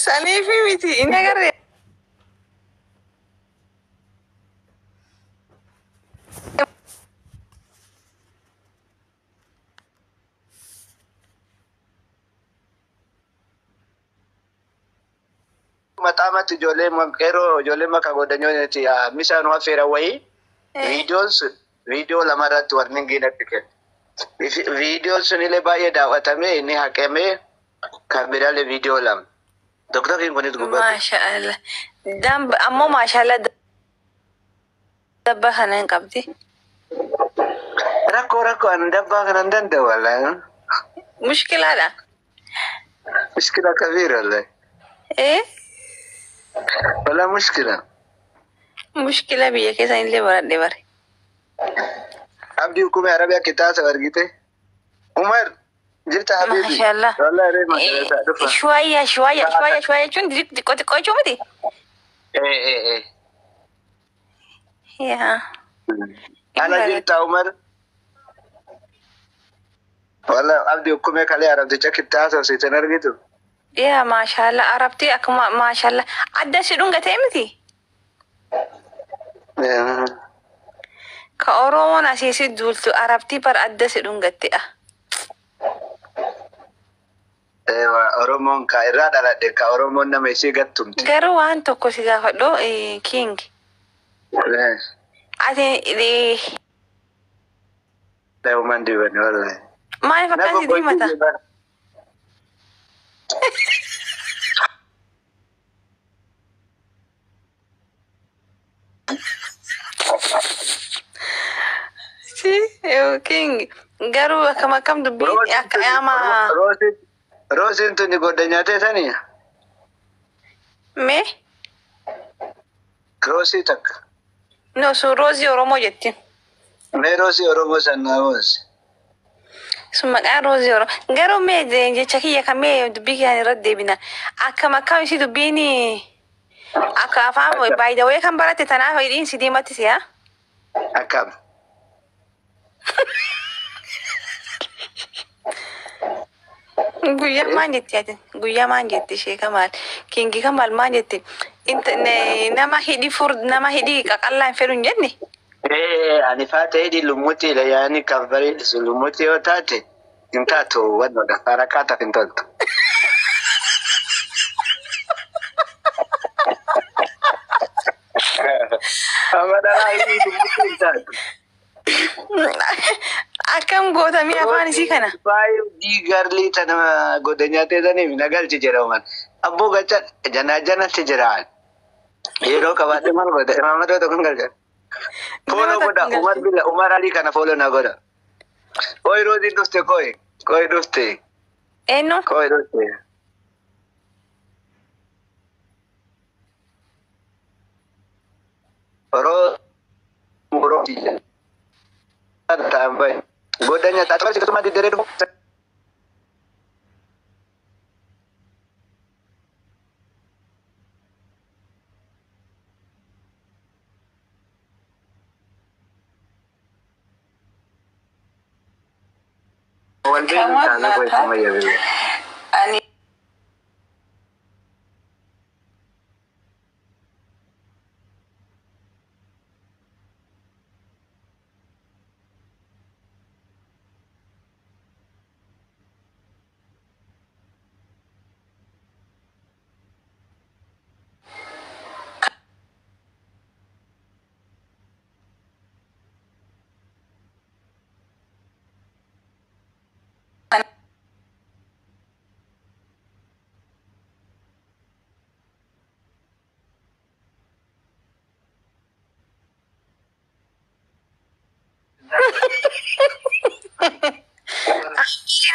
Saniifi miti hin agarre. Maxaamatti ijoollee qeerroo ijoollee maka godhanyooti misaan affeera wayii viidiyoon sun viidiyoo lamarratti warningii natti kenne. Viidiyoon sun illee baay'ee daawwatamee inni haqamee kan biraallee viidiyoo lama. Doktoriin kunis gubbatti. Maashaallah. Damba ammoo maashaallah dabba kana hin qabdi. Rakkoo rakkoo ani dabbaa kana hin danda'u wallahi. Mushkilaadha. Mushkila kabiira wallahi. Eh? Walaa mushkila. Mushkila biyya keessan illee baradhe bare. Abdii hukumee Arabiyaa kitaasa argite. Umar jirta habibi. Maashaallah. Wallahi reema kana dhufa. Shuwayya shuwayya shuwayya shuwayya jechuun xiqqoo xiqqoo jechuu miti. Eh eh eh. Yaa. Ala jirta Umar. Wallahi abdii hukumee kalee arabticha kitaasa siitan argitu. Yaa maashaallah arabtii akkuma maashaallah adda si dhungatee miti. Ka Oromoon asii si duultu arabtii bar adda si dhungatte ah. Ewa Oromoon ka irraa dhaladhe ka Oromoon nama ishee gattumte. Garuu waan tokko si gaafadhu king. Ati Uumaan dibani wallahi. maaliif akkaan si diimata? Si king garuu akkam akkam dubbiin akka ama Roosiin tuni godda nyaatee sanii mee roosii takka. no sun roozii Oromoo jetti. Mee roosii Oromoo san naa moosi. Sun maqaan roozii Oromoo garuu mee jecha kiyya kan mee dubbii kiyyaan irratti deebina akkam akkam isi dubbiin akka afaan baay'ee kan baratte tanaaf hidhiin si diimatti si haa. Akkam. Guyyaa maan jetti ati? Guyyaa maan jetti ishee kamaal? Kingi kamaal maan jetti? Nama hidhi fur nama hidhi qaqallaa hin fedhu hin jenne? Ee ani faata hidhi lummuutiidha yaani kan bareedu lummuutii yoo taate hin taatu wannoodha harakaataaf hin toltu. Amma dhalaa hidhi lummuutii hin taatu. Akkam gootamii afaan isii kana? Baay'ee garlii tana godda nyaatee saniif na galchi jedhaman. Abboo gacha janaa janatti jiraan. Yeroo qabaadhe maal godha? Imaammatoo tokko hin galchan. Fooloo godha Umar bila Umar Alii kana fooloo na godha. Koi roosiin dhufte koi. Koi dhufte. Eenyu? Koi dhufte. Roo roosii. Ta'an bahe. Godda nyaata. Achuma si didderee dhufu. Wal beeknu taana koi kuma yaabee. Ani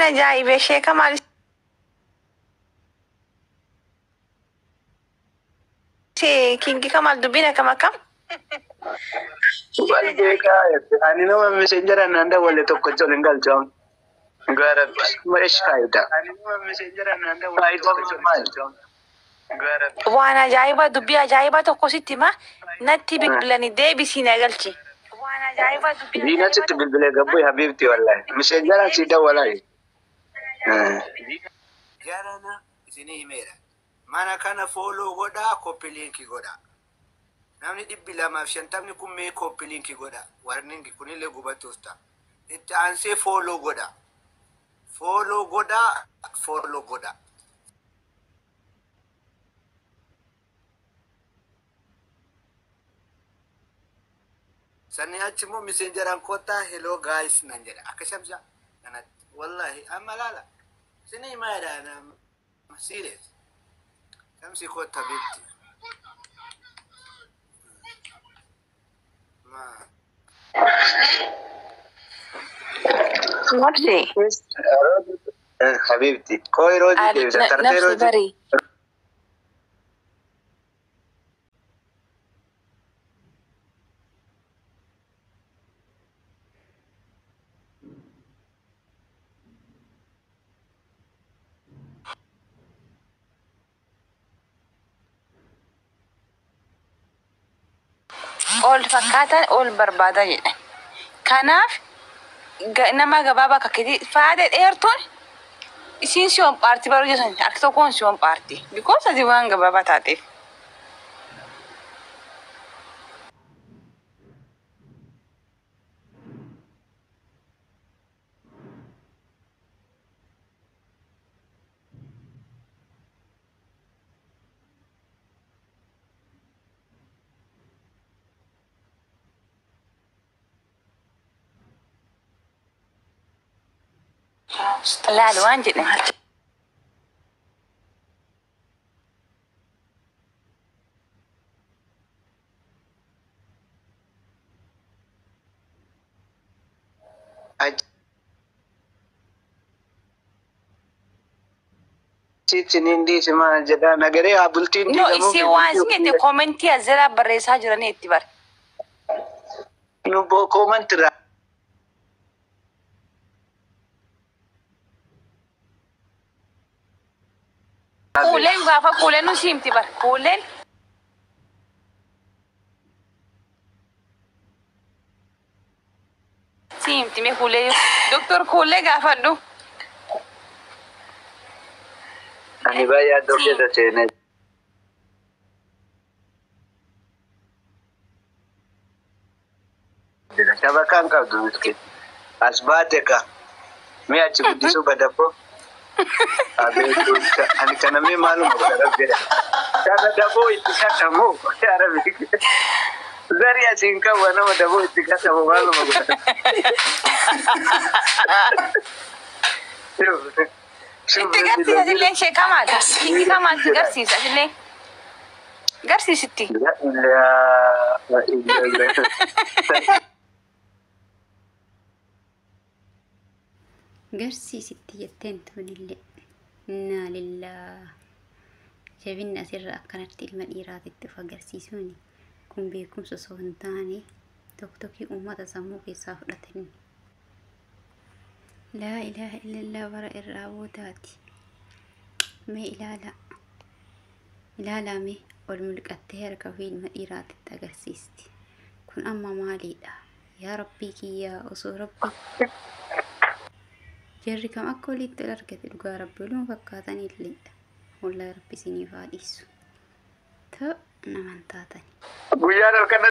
ajaa'iba ishee kamaal kingi kamaal dubbiin akkam akkam? Wal beekaa ani nama messenjera naan dawwalle tokko hin galchu. Gara esh faayidaa. Faayidaa maali? Waan ajaa'ibaa dubbii ajaa'ibaa tokko sitti hima natti bilbilanii deebisii na galchi. Waan ajaa'ibaa dubbii Diina sitti bilbilee gabbuu habiibti wallahi. Messenjera si dawwalaa. Jarana isinii himeera. Mana kana follow godhaa, copy link godhaa. Namni 250 kun mee copy link godhaa. Warningi kunillee gubatuuf ta'a. Itti aansee follow godhaa. Follow godhaa, follow godhaa. Sanii achi immoo messengeraan kottaa "Hello guys" nan jedha. Akka shamsa kanatti. Wallahi amma laala. Isinii himaa jedha, serious. Shamsi kotta bitti. Ma. Nabsi. Habibti. Koi roojii deebisa. Tartee Nabsi roojii. Barii. Ol fakkaatan ol barbaada jedhan. Kanaaf nama gabaabaa akka keetii faada dheertuun isiin si homphaarti baruu jesan harki tokkoon si homphaarti. Because ati waan gabaabaa taateef. Laal waan jedhan. Achitti niin dhiisi maal jedhaa nagaree haa bultiin No, diigamuu. isii waan isin jette commentii as jalaa barreessaa jiranii itti bare. Nu commentirraa. Kuuleen gaafa kuuleen nu siimti bare. Kuuleen siimti mee kuulee Doktor Kuulee gaafadhu. Ani baay'ee addoo keessa seenee jira. Shabakaan qabdu miskin. As baate ka. Mee achi guddisuu badabboo. Abeetu ani kana mee maaluma godha jedha. Kana daboo itti kadhamu. Yaa Rabbi. Zari asiin qabu nama daboo itti kadhamu maaluma godha. Itti garsiisa illee ishee kamaal. Itti kamaal itti garsiisa illee. Garsiisitti. La ilaha illallah. Garsiisitti jetteen tunillee. Innaa lillaa. Jabinni asirra akkanatti ilma dhiiraatitti of agarsiisuun kun beekumsa osoo hin taane tokkokkii uummata sammuu keessaa fudhatanii. Laa ilaaha illallah, bara irraa boodaati. Mee ilaalaa. Ilaalaa, mee ol mulqattee harka ofii ilma dhiiraatitti agarsiisti. Kun amma maaliidha? Yaa Rabbii kiyyaa, osoo Rabbi jarri kam akka walitti ol argate, dhugaa Rabbi waluma fakkaatan illeedha. Wallahi Rabbi isiniif haa dhiisu. Ta'u naman taatani. Guyyaan halkan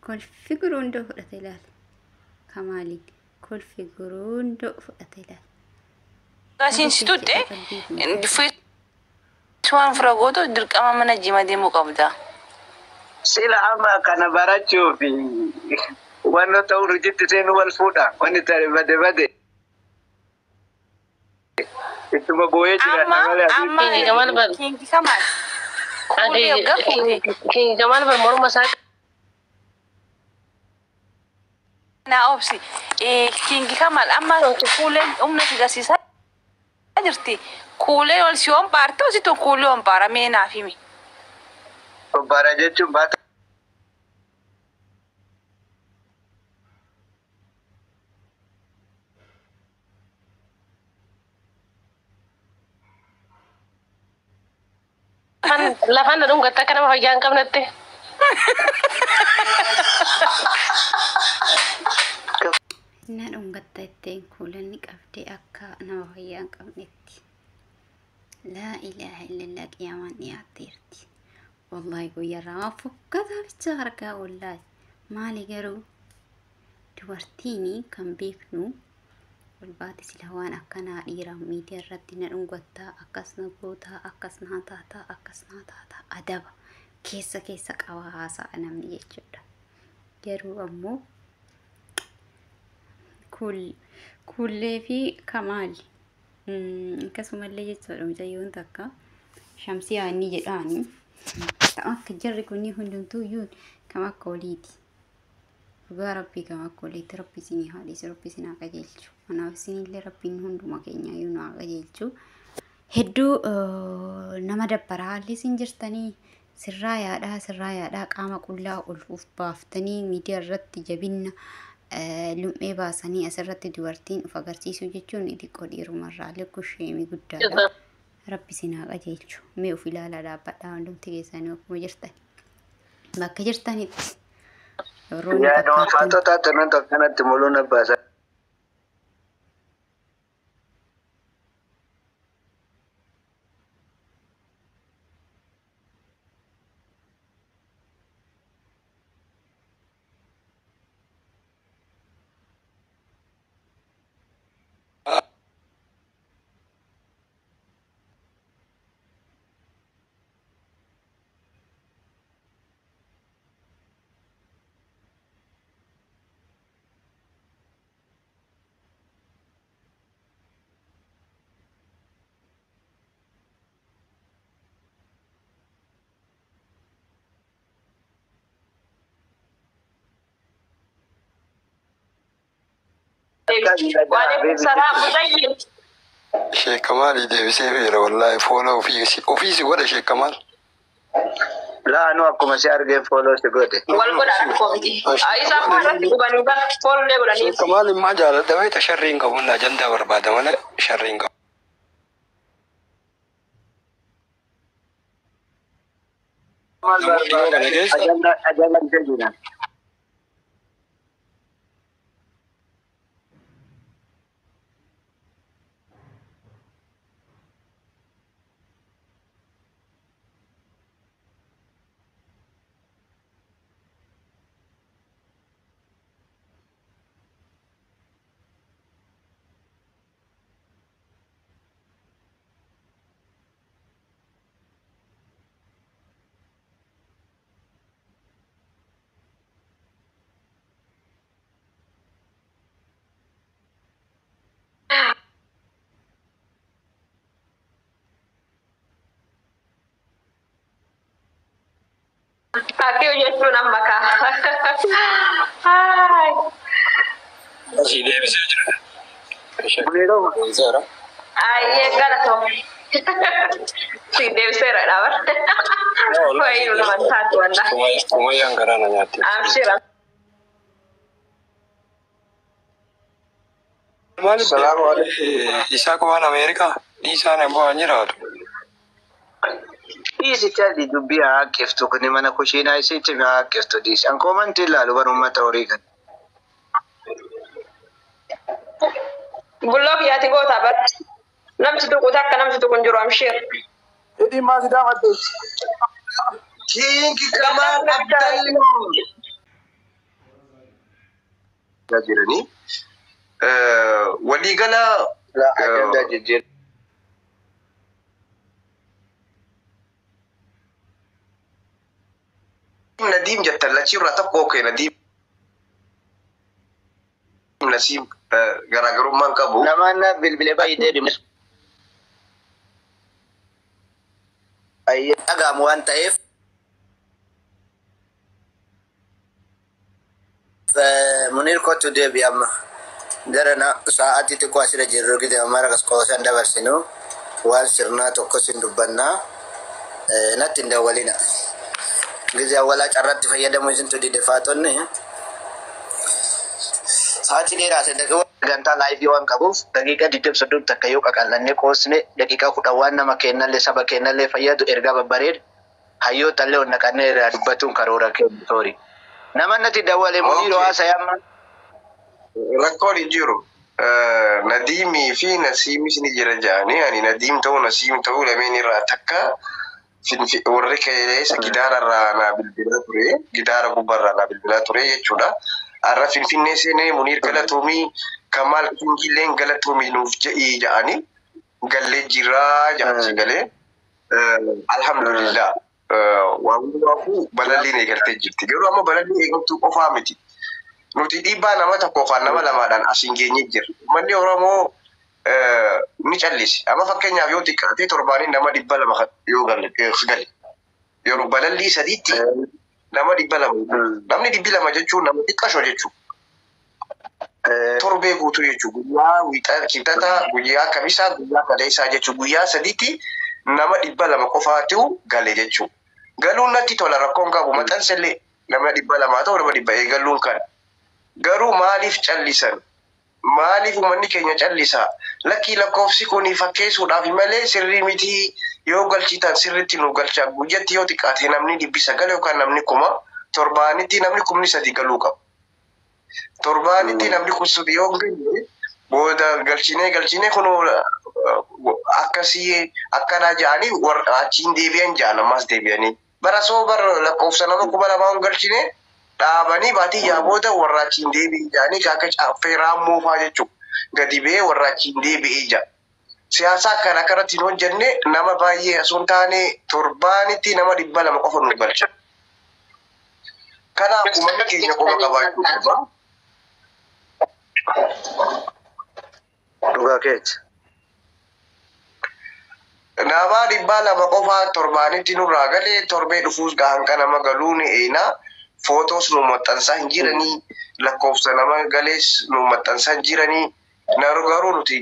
Kolfi gurundoo fudhate ilaala. Kamaaliin kolfi gurundoo fudhate ilaala. Asiin si tutte waan fura gootu dirqama mana jima deemuu qabda. Sila amma kana barachuuf wanno ta'uu hojiitti seenuu wal fuudha. Wanni ta'e bade bade. Ittuma boo'ee jiraata Amma malee. Amma Kingi Kamal bar. Kingi Kamal. Kuulee hoggaa fuute. Kingi Kamal bar morma isaa Na obsi. Kingi Kamal, amma kuuleen humna si garsiisaa jirti. Kuuleen ol si hompaarte ositu kuulee hompaara, mee naaf himi. Bara jechuun baata. Lafaan na dhungatte akka nama fayyaa hin qabnetti. Na dhungatta ittiin kuulanni qabdee akka nama fayyaa hin qabnetti. Laa ilaaha illallah, qiyaamaan dhiyaatteerti. Wallaahi guyyaarraa waan fokkataa bicha argaa, wallaahi. Maali garuu dubartiin kan beeknu ol baate sila waan akkanaa dhiira miidiyaa irratti na dhungattaa, akkas na gootaa, akkas naa taataa, akkas naa taataa, adaba keessa keessa qaba haasa'a namni jechuudha. Garuu ammoo kuullee fi kamaali akkasumallee jechuudha, mucayyoon takka Shamsiyaa inni jedhaani kam akka jarri kunni hundumtuu iyyuu kam akka oliiti. Dhugaa Rabbii kam akka oliiti. Rabbi isinii haa dhiisu, Rabbi isin haa qajeelchu. Kanaaf isinillee Rabbiin hunduma keenya iyyuu nu haa qajeelchu. Hedduu nama dabbara haalli isin jirtanii. Sirraa yaadhaa, sirraa yaadhaa. Qaama qullaa ol uf baaftanii miidiyaa irratti jabinna lum'ee baasanii asirratti dubartiin uf agarsiisuu jechuun xiqqoo dhiirumarraa likku sheemii guddaadha. Rabbi isin haa qajeelchu. Mee uf ilaalaa dhaabbadhaa hundumti keessanii akkuma jirtan. Bakka jirtanitti. Yeroo Yaa dhuunfaatota tanan akkanatti muluun abbaasa. Waalaikum salaam. Muzayyin. Sheek Kamaalii deebisee feera, wallaahi follow ofii si godha, Sheek Kamaal. Laa, nu akkuma si argeen follow si godhe. Wal godha, rakkoo miti. Isaan maa irratti gubanii bara followlee godhanii. Sheek Kamaal immaa jaaladha beekta, sharrii hin qabu, ajandaa barbaada malee sharrii hin qabu. Maal Nama dhiyoo barbaada? kana keessa Ajandaa ajandaa ishee jira. Ati jechuun amma kaa. Haay. Asii deebisee jira. Sheek Muniroo. Deebiseera. Ayyee, galatoom. Si deebiseera dhaaba. Wayii nama taatu wallaahi. Sumayyaan garaa na nyaatti. Abshira. Maaliif Salaamu alaikum. isaa qofaan Ameerikaa dhiisaan immoo hin jiraatu. Dhiisi calli, dubbii haa haqqiftu, kuni mana kushiinaa isiitti haa haqqiftu, dhiisi. An koomantii ilaalu bar uummata horii kan. Bulloo kiyyaati goota bar. Namti tuqu takka namti tuqu hin jiru, amshir. Hidhiin maal si daafatte? King Kamal Abdallah. Jiranii waliigala Laa, ajandaa jijjiirra. Nadiim jettan lachii irraa tokko, okay, Nadiim Nasiim garaagarummaan qabu. Namaan naaf bilbilee baay'ee deemu. Baay'ee dhaga'amu waan ta'eef Munir kottu deebi. Amma gara na sa'aatii xiqqoo asirra jirru gide mara qoosan dabarsinu waan sirnaa tokko sin dubbannaa, natti hin dawwalina. Gizee awwalaa carratti fayyadamu isintu dide faatonni. Sa'aatii dheeraa asirra sagantaa live waan qabuuf daqiiqaa 20 30 takka yoo qaqal'annee qoosne, daqiiqaa 10 waan nama kennallee saba kennallee fayyadu ergaa babbareeda hayyootallee ol naqannee irraa dubbatuun karoora kennu toori. Nama natti dawwale Muniiroo Okay. haasa'e amma. Rakkoon hin jiru. Nadiimii fi Nasiimis ni jira jedhanii ani Nadiim ta'uu Nasiim ta'uu lameen irraa takka warri keessa gidaara irraa naa bilbilaa ture, gidaara gubbaarraa naa bilbilaa ture jechuudha. Har'a Finfinnee seenee Muniir galatoomii, Kamaal Kingiilleen galatoomii nuuf jedhii jedhanii gallee jirraa jedhan galee. Alhamdulillah. Waan hundumaafuu balalliin eegaltee jirti. Garuu amma balalliin eegaltuu qofaa miti. Nuti dhiibbaa nama tokko yookaan nama lamaadhaan as hin geenye jira. Uummanni Oromoo ni callise. Amma fakkeenyaaf yoo xiqqaate torbaaniin nama 200 yoo gale. Yeroo balallii sadiitti nama 200. Namni 200 jechuun nama xiqqasho jechuudha. Torbee guutuu jechuudha. Guyyaa wiixata, kibxata, guyyaa kamisaa, guyyaa kaleessaa jechuudha. Guyyaa sadiitti nama 200 qofaatu gale jechuudha. Galuun natti tola, rakkoon qabu maxxansillee nama 200 ta'u nama 100 eegaluun kan. Garuu maaliif callisan? Maaliif uummanni keenya callisa? Lakkii, lakkoofsi kun fakkeessuudhaaf malee sirrii miti, yoo galchitan sirriitti nu galcha. Guyyatti yoo xiqqaate namni 900 yookaan namni 1000, torbaanitti namni 3000 galuu qaba. Torbaanitti namni 3000 yoo galle booda galchinee galchinee kunoo akkasii akkanaa jedhanii warra achiin deebi'an jedhan ammas deebi'anii. Bara soo bar lakkoofsa nama 2000 hin galchine dhaabanii baatii yaa booda warra achiin deebi'e jedhanii akka caaffee raammoo fa'aa jechuudha. Gadi ba'ee warra achiin deebi'ee jedha. Siyaasa akkana akkanatti hin hojjenne, nama baay'ee osoo hin taane torbaanitti nama 200 qofa nu galcha. Kanaaf uummanni keenya qofa qabaachuu qaba. Dhugaa keeti. Nama 200 qofaa torbaanitti nurraa galee, torbee dhufuus hanqa nama galuu ni eena. Footoos nu maxxansaa hin jiranii, lakkoofsa nama galees nu maxxansaa hin jiranii. Garuu nuti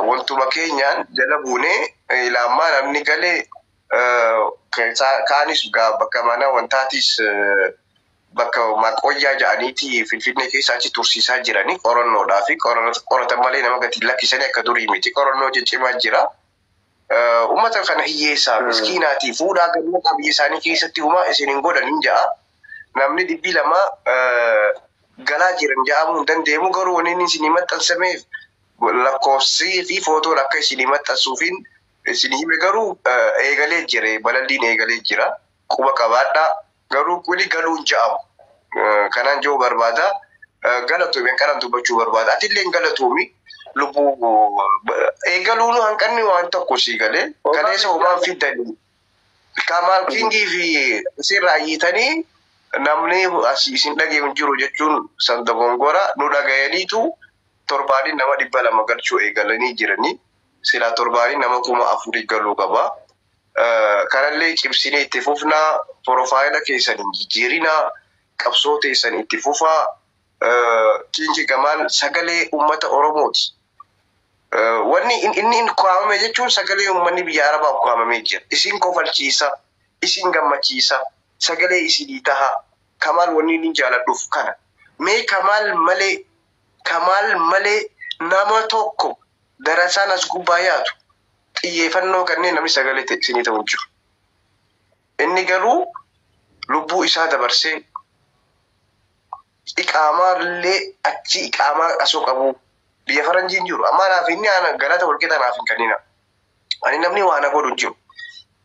wantuma keenyaan jala buunee ilaammaa namni galee kaanis bakka mana wantaatis bakka maqoyyaa jedhaniiti Finfinnee keessa achi tursiisaa jiranii qorannoodhaa fi qoratan malee nama gadi lakkisanii akka durii miti, qorannoo ciccimaa jira. Uummata kana hiyyeessaa miskiinaatii fuudhaa galma biyya isaanii keessatti humaa isin hin godhan hin ja'a. Namni 200 galaa jiran ja'amuu hin danda'amu, garuu wanni inni isinii maxxansameef lakkoofsii fi footoon akka isinii maxxansuufin isin hime. Garuu eegalee jira, balalliin eegalee jira, quba qabaadhaa, garuu kuni galuu hin ja'amu. Kanaan jiru barbaada. Galatoomi, hanqanaan dubbachuu barbaada. Atillee galatoomi, lubbuu eegaluun hanqanni waan tokko sii galee kaleessa homaan fidanii Kamaal Kingii fi asirraa hiitanii namni asii isin dhagee hin jiru jechuun san dogongora. Nu dhagayaniitu torbaanii nama 200 galchuu eegalanii jiranii, silaa torbaanii nama 4000 galuu qaba. Kanallee cimsinee itti fufnaa, profile keessan hin jijjiirinaa, qabsoo teessan itti fufaa. Kingi Kamaal sagalee uummata Oromooti. Wanni inni kaa'ame jechuun sagalee uummanni biyya Arabaaf kaa'amamee jira. Isin kofalchiisa, isin gammachiisa, sagalee isinii taha. Kamaal wanni inni jaaladhuuf kana. Mee Kamaal malee, Kamaal malee nama tokko darasaan as gubbaa yaatu xiyyeeffannoo kanneen namni sagalee isinii ta'u hin jiru. Inni garuu lubbuu isaa dabarsee iqaamaa illee achi iqaamaa asoo qabu biyya faranjiin jiru. Amma naaf inni ana galata walqixa naaf hin kennina. Ani namni waan godhu hin jiru.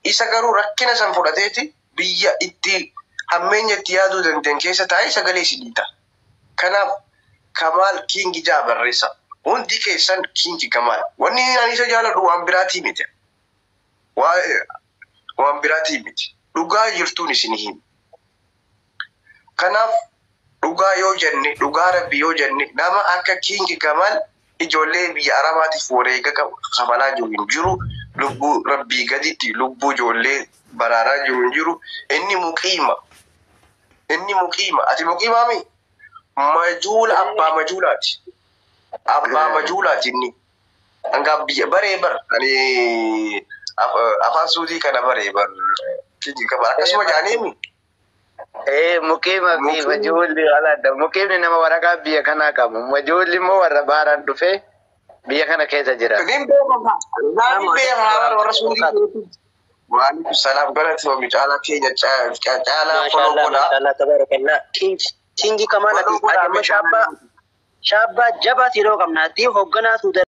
Isa garuu rakkina san fudhateeti biyya itti hammeenya itti yaaduu danda'an keessa taa'ee sagalee isinii ta'a. Kanaaf Kamaal Kingi jaa barreessa. Hundi keessan Kingi Kamaal. Wanni ani isa jaaladhu waan biraatii miti. Waan biraatii miti. Dhugaa jirtuun isin himi. Kanaaf dhugaa yoo jenne, dhugaa rabbi yoo jenne, nama akka Kingi Kamaal ijoollee biyya Arabaatiif wareega kafalaa jiru hin jiru. Lubbuu rabbii gaditti lubbuu ijoollee baraaraa jiru hin jiru. Inni muqiima. Inni muqiima. Ati muqiimaa mi? Majuula, abbaa majuulaati. Abbaa majuulaati inni. Hanga biyya baree bar. Ani afaan suutii kana baree bar. Kingi Kamaal akkasuma jaaniimi. Muqiima fi majuulli alaadha. Muqiimni nama waraqaa biyya kanaa qabu. Majuulli immoo warra baaraan dhufee biyya kana keessa jira. Nin beekama. Naan beekama warra suutii. Waalaikum salaam, galatoomii caalaa keenya, caalaa follow Maashaallah, godhaa. maashaallah, tabarakallah. Kingi Kamaal, ati amma shaabbaa Shaabbaa jabaa yeroo qabnaatti hoogganaa Suudan.